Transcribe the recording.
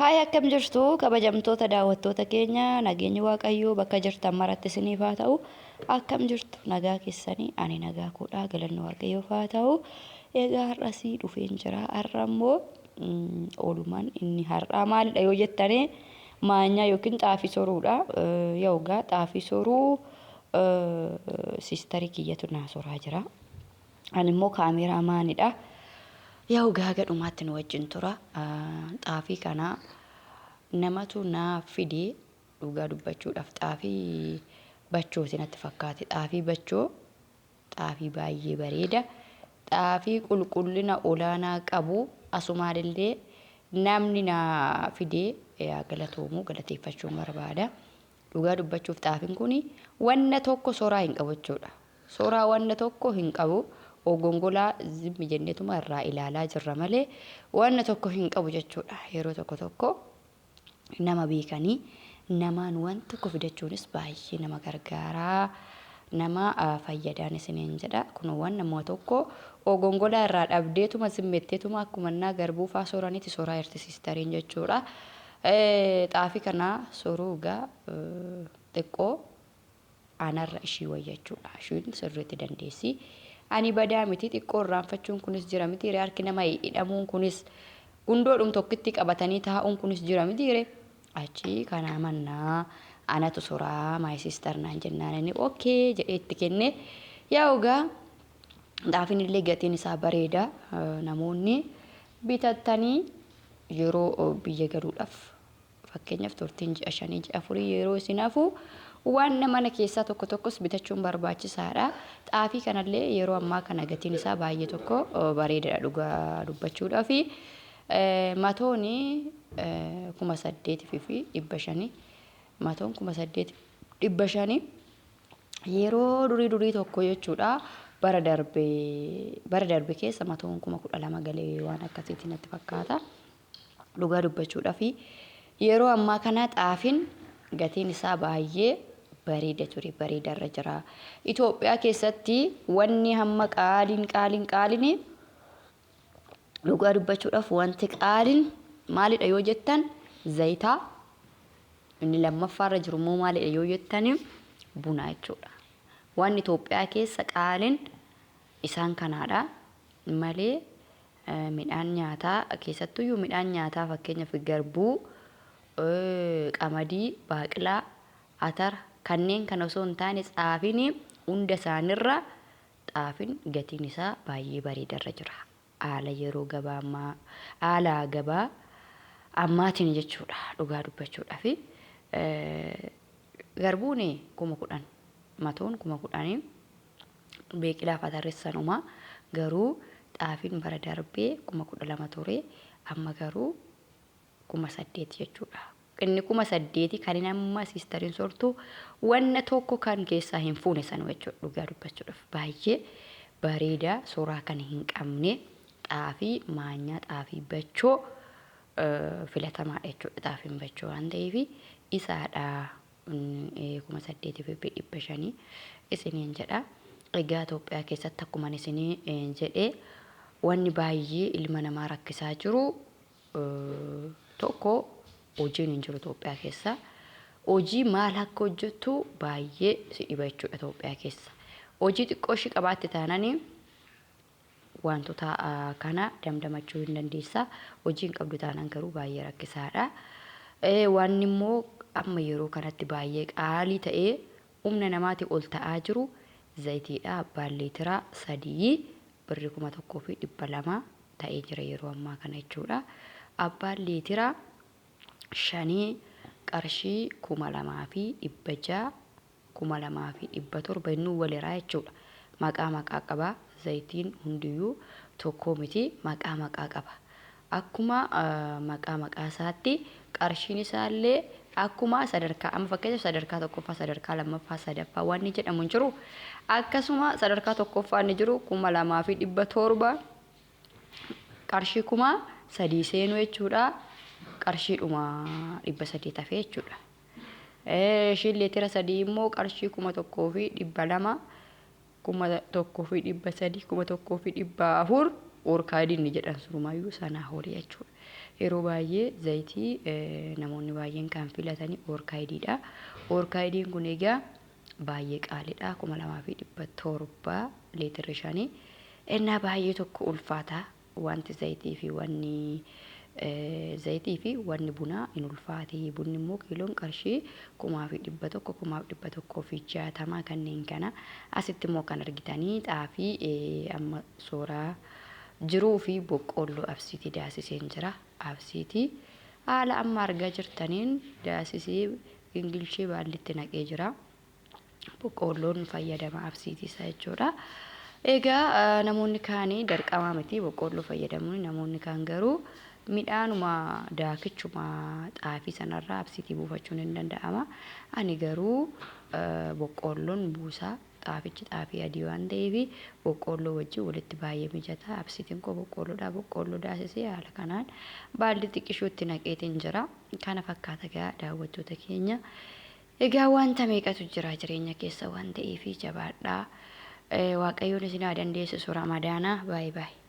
Haay, akkam jirtu kabajamtoota daawwattoota keenya? Nageenyi Waaqayyoo bakka jirtan maratti isiniif haa ta'u. Akkam jirtu, nagaa keessanii? Ani nagaa koodhaa, galanni Waaqayyoof haa ta'u. Egaa har'asii dhufeen jira. Har'a immoo oolmaan inni har'aa maalidha yoo jettanii, maanyaa yookiin xaafii soruudha. Yoogaa xaafii soruu siistarii kiyyatu naa soraa jira. Ani immoo kaameeraa maanidha. Yaa gaaga dhumaatti nu wajjin tura. Xaafii kana namatu naa fide. Dhugaa dubbachuudhaaf xaafii bachooti natti fakkaate. Xaafii bachoo, xaafii baay'ee bareeda. Xaafii qulqullina olaanaa qabu asumaalillee namni naa fide yaa galatoomu, galateeffachuun barbaada. Dhugaa dubbachuuf xaafiin kun wanna tokko soraa hin qabu jechuudha. Soraa wanna tokko hin qabu. Ogongolaa zimmi jenneetuma irraa ilaalaa jirra malee wanna tokko hin qabu jechuudha. Yeroo tokko tokko nama beekanii namaan waan tokko fidachuunis baay'ee nama gargaaraa. Nama fayyadaan isiniin jedha. Kun waan nama tokko ogongolaa irraa dhabdeetuma zimmetteetuma akkuma innaa garbuu faa soraniiti soraa jirti siistariin jechuudha. Xaafii kana soruu egaa xiqqoo anarra ishii wayya jechuudha. Ishiin sirriitti dandeessi. Ani badaa miti, xiqqoo irraanfachuun kunis jira miti ree? Harki nama hidhamuun kunis, gundoodhum tokkitti qabatanii taa'uun kunis jira miti ree? Achi kanaa mannaa anatu soraa, my sister naan jennaan inni okay jedhee itti kenne. Yaa egaa xaafiin illee gatiin isaa bareeda. Namoonni bitattanii yeroo biyya galuudhaaf, fakkeenyaaf turtiin ji'a 5, ji'a 4 yeroo isin hafu, waan mana keessaa tokko tokkos bitachuun barbaachisaadha. Xaafii kanallee yeroo ammaa kana gatiin isaa baay'ee tokko bareedaadha dhugaa dubbachuudhaaf. Matooni 8,500, matoon 8,500 yeroo durii durii tokko jechuudha. Bara darbe keessa matoon 12,000 galee waan akkasiitti natti fakkaata. Dhugaa dubbachuudhaaf yeroo ammaa kana xaafiin gatiin isaa baay'ee bareeda ture, bareedarra jira. Itoophiyaa keessatti wanni hamma qaaliin qaaliin qaaliin, dhugaa dubbachuudhaaf wanti qaaliin maalidha yoo jettan, zayitaa. Inni lammaffaarra jiru immoo maalidha yoo jettan, buna jechuudha. Wanni Itoophiyaa keessa qaaliin isaan kanaadha malee midhaan nyaataa, keessattuyyuu midhaan nyaataa fakkeenyaaf garbuu, qamadii, baaqilaa, atara kanneen kana osoo hin taane xaafiin hunda isaanirra xaafiin gatiin isaa baay'ee bareedarra jira. Haala yeroo gabaa ammaa, haala gabaa ammaatiin jechuudha dhugaa dubbachuudhaaf. Garbuun 10,000, matoon 10,000, beeqilaa fi atarris sanuma. Garuu xaafiin bara darbee 12,000 ture, amma garuu 8,000 jechuudha. Inni 8,000 kan inni amma siistariin sortu wanna tokko kan keessaa hin fuune sanu jechuudha. Dhugaa dubbachuudhaaf baay'ee bareeda, soraa kan hin qabne xaafii maanyaa, xaafii bachoo filatamaadha jechuudha. Xaafiin bachoo waan ta'eef isaadha 8,500 isiniin jedha. Egaa Itoophiyaa keessatti akkuma isinii jedhee wanni baay'ee ilma namaa rakkisaa jiru tokko hojiin hin jiru Itoophiyaa keessa. Hojii maal akka hojjettu baay'ee si dhiba jechuudha Itoophiyaa keessa. Hojii xiqqoo ishii qabaatte taananii wantoota kana damdamachuu hin dandeessa. Hojii hin qabdu taanaan garuu baay'ee rakkisaadha. Wanni immoo amma yeroo kanatti baay'ee qaalii ta'ee humna namaatii ol ta'aa jiru zayitiidha. Abbaan liitira 3 birri 1,200 ta'ee jira yeroo ammaa kana jechuudha. Abbaan liitira 5 qarshii 2,600, 2,700 innuu waliraa jechuudha. Maqaa maqaa qaba. Zayitiin hundiyyuu tokko miti, maqaa maqaa qaba. Akkuma maqaa maqaa isaatti qarshiin isaallee akkuma sadarkaa, amma fakkeenyaaf sadarkaa tokkoffaa, sadarkaa lammaffaa, sadaffaa waan inni jedhamu hin jiru. Akkasuma sadarkaa tokkoffaa inni jiru 2,700, qarshii 3,000 seenuu jechuudha. Qarshiidhuma 800 hafee jechuudha. Ishiin liitira 3 immoo qarshii 1,200, 1,300, 1,400. Oorkaayidii inni jedhan surumaayyuu sanaa horii jechuudha. Yeroo baay'ee zayitii namoonni baay'een kan filatanii oorkaayidiidha. Oorkaayidiin kun egaa baay'ee qaaliidha. 2700 leetirri 5. Ennaa baay'ee tokko ulfaata. Wanti zayitii fi wanni zayitii fi wanni bunaa hin ulfaati. Bunni immoo kiiloon qarshii 1100, 1160 kanneen kana. Asitti immoo kan argitanii xaafii amma suuraa jiruu fi boqqoolloo absiitii daasiseen jira. Absiitii haala amma argaa jirtaniin daasisee gingilchee baallitti naqee jira. Boqqoolloon fayyadama absiitii isaa jechuudha. Egaa namoonni kaanii dirqamaa miti boqqoolloo fayyadamuun, namoonni kaan garuu midhaanuma daakichuma xaafii sanarraa absiitii buufachuun hin danda'ama. Ani garuu boqqoolloon buusaa, xaafichi xaafii adii waan ta'eef boqqoolloo wajjin walitti baay'ee mijata. Absiitiin koo boqqoolloodha. Boqqoolloo daasisee haala kanaan baalli xiqqishuutti naqeetiin jira. Kana fakkaata egaa daawwattoota keenya. Egaa wanta meeqatu jira jireenya keessa waan ta'eef jabaadhaa. Waaqayyoon isin haa dandeessisu. Ramadaana. Baay'ee baay'ee.